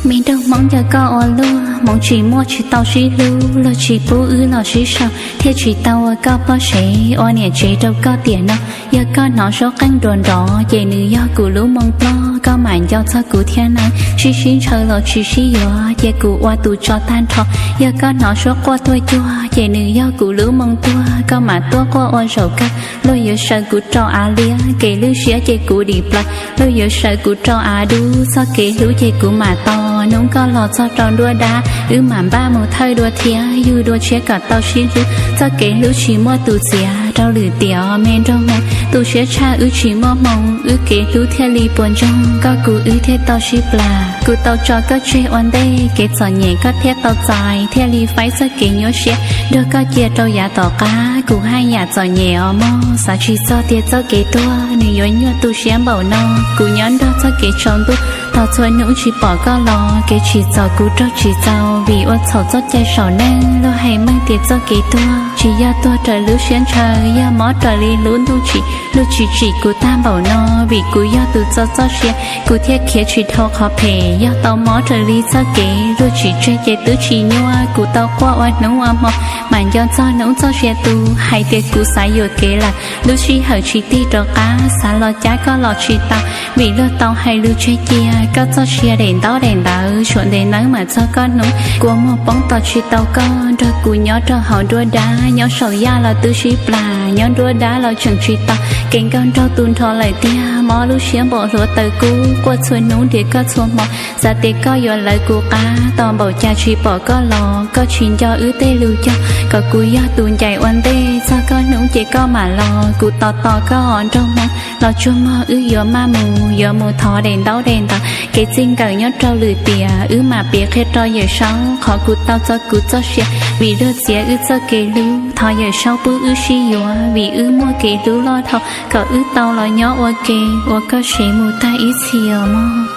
Me nraug Hmoob, yog koj ua luaj, hmoov tsis muaj tsis tau sib hlub, luag tsis pub wb los sib sau, thiaj tsis tau ua koj poj sev, ua niam tsev rau koj tiam no. Yog koj hnov suab qeej nruas nrov, ces nws yog kuv lub moo ploj, koj mam nco txog kuv thiab nawb. Sib sib ntshaw los tsis sib yuav, cia kuv ua tus tso tag nrho. Yog koj hnov suab quaj tuaj cuag, ces nws yog kuv lub moo tuag, koj mam tuaj quaj ua zaum kawg. Luag yuav sawv kuv rau av liab, kev lwj siab ces kuv dim plaws. Luag yuav sawv kuv rau av dub, txoj kev hlub ces kuv mam tos. Hnub koj los txog rau nruab dab, wb mam npaj mus thawj dua thiab, yug dua tshiab kom tau sib hlub. Txoj kev hlub tsis muaj tus txiav, rau lwm tiam os me nraug Hmoob. Tu siab tshaj wb tsis muaj hmoo, wb kev hlub thiaj li puas ntsoog, koj kuv wb thiaj tau sib plas. Kuv tau tso koj tseg ua ntej, kev txom nyem koj thiaj tau txais, thiaj li faib txoj kev nyuaj siab, nrog koj cia rau yav tom qab. Kuv haj yam txom nyem os mog, xav tsis txog tias txoj kev tuag nws yuav nyuaj tu siab npaum no. Kuv nyob nrog txoj kev tsaus ntuj, tos txhua hnub tsis pom koj los, kev tsim txom kuv raug tsis txaus, vim ua txhaum txoj cai saum neej. Luag hais meej tias txoj kev tuag tsis yog tuag raws lub siab ntshaw, yog mob raws li lub ntuj tsim. Luag tsim tsim kuv tag npaum no, vim kuv yog tus txo txoj sia, kuv thiaj khiav tsis dhau qhov phem. Yog tau mob raws li txoj kev, luag tsim tseg ces twb tsis nyuaj. Kuv tau quaj ua hnub ua hmo, mam nco txog hnub txoj sia tu, hais tias kuv xav yuam kev lawm. Lub sij hawm tsis tig rov qab, xav los cab koj los tsis tau, vim luag tau hais lus tseg cia, koj txoj sia daim ntaub daim ntawv, suav ntev nawb mam txog koj hnub. Kua muag poob tos tsis tau koj, nrog kuv nyob rau hauv nruab dab, nyob saum yaj los twb sib plas, nyob nruab dab los tseem tsis tau, kev nkauj nraug tu nrho lawm tiag, mob lub siab npaum hluav taws kub, quaj txhua hnub nrhiav koj txhua hmo, xav tias koj yuav lawv kuv qab, tos npaum cas tsis pom koj los, koj tsis nco wb tej lus cog, kom kuv yog tus ncaim ua ntej, txog koj hnub ces koj mam los, kuv tos tos koj os nraug Hmoob. Los tsuag mog wb yuav maj mus, yuav mus thov daim ntaub daim ntawv, kev txij nkawm nyob rau lwm tiam, wb mam piav qhia rau Yawm Saub qhov kuv tau txo kuv txoj sia, vim luag txiav wb txoj kev hlub. Thov Yawm Saub pub wb sib yuav, vim wb muaj kev hlub loj dhau, kom wb tau los nyob ua ke, ua koj sev mus tag ib txhis os mog.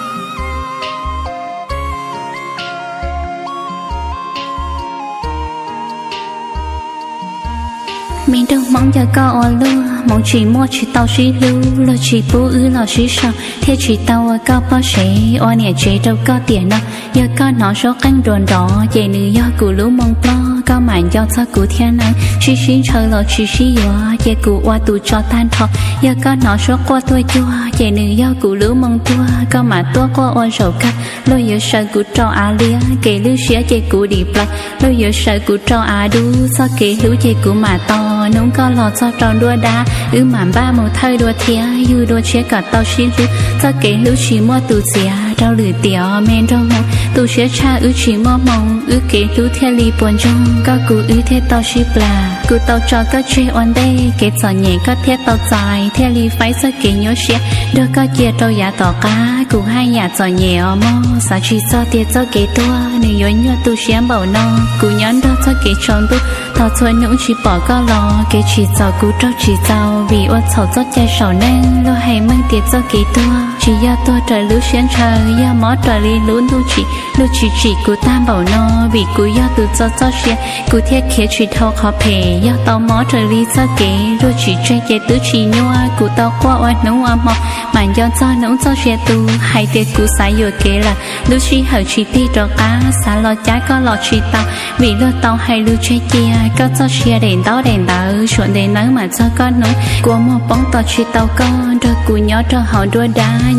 Me nraug Hmoob, yog koj ua luaj, hmoov tsis muaj tsis tau sib hlub, luag tsis pub wb los sib sau, thiaj tsis tau ua koj poj sev, ua niam tsev rau koj tiam no. Yog koj hnov suab qeej nruas nrov, ces nws yog kuv lub moo ploj, koj mam nco txog kuv thiab nawb. Sib sib ntshaw los tsis sib yuav, cia kuv ua tus tso tag nrho. Yog koj hnov suab quaj tuaj cuag, ces nws yog kuv lub moo tuag, koj mam tuaj quaj ua zaum kawg. Luag yuav sawv kuv rau av liab, kev lwj siab ces kuv dim plaws. Luag yuav sawv kuv rau av dub, txoj kev hlub ces kuv mam tos. Hnub koj los txog rau nruab dab, wb mam npaj mus thawj dua thiab, yug dua tshiab kom tau sib hlub. Txoj kev hlub tsis muaj tus txiav, rau lwm tiam os me nraug Hmoob. Tu siab tshaj wb tsis muaj hmoo, wb kev hlub thiaj li puas ntsoog, koj kuv wb thiaj tau sib plas. Kuv tau tso koj tseg ua ntej, kev txom nyem koj thiaj tau txais, thiaj li faib txoj kev nyuaj siab, nrog koj cia rau yav tom qab. Kuv haj yam txom nyem os mog, xav tsis txog tias txoj kev tuag nws yuav nyuaj tu siab npaum no. Kuv nyob nrog txoj kev tsaus ntuj, tos txhua hnub tsis pom koj los, kev tsim txom kuv raug tsis txaus, vim ua txhaum txoj cai saum neej. Luag hais meej tias txoj kev tuag tsis yog tuag raws lub siab ntshaw, yog mob raws li lub ntuj tsim. Luag tsim tsim kuv tag npaum no, vim kuv yog tus txo txoj sia, kuv thiaj khiav tsis dhau qhov phem. Yog tau mob raws li txoj kev, luag tsim tseg ces twb tsis nyuaj. Kuv tau quaj ua hnub ua hmo, mam nco txog hnub txoj sia tu, hais tias kuv xav yuam kev lawm. Lub sij hawm tsis tig rov qab, xav los cab koj los tsis tau, vim luag tau hais lus tseg cia, koj txoj sia daim ntaub daim ntawv, suav ntev nawb mam txog koj hnub. Kua muag poob tos tsis tau koj, nrog kuv nyob rau hauv nruab dab.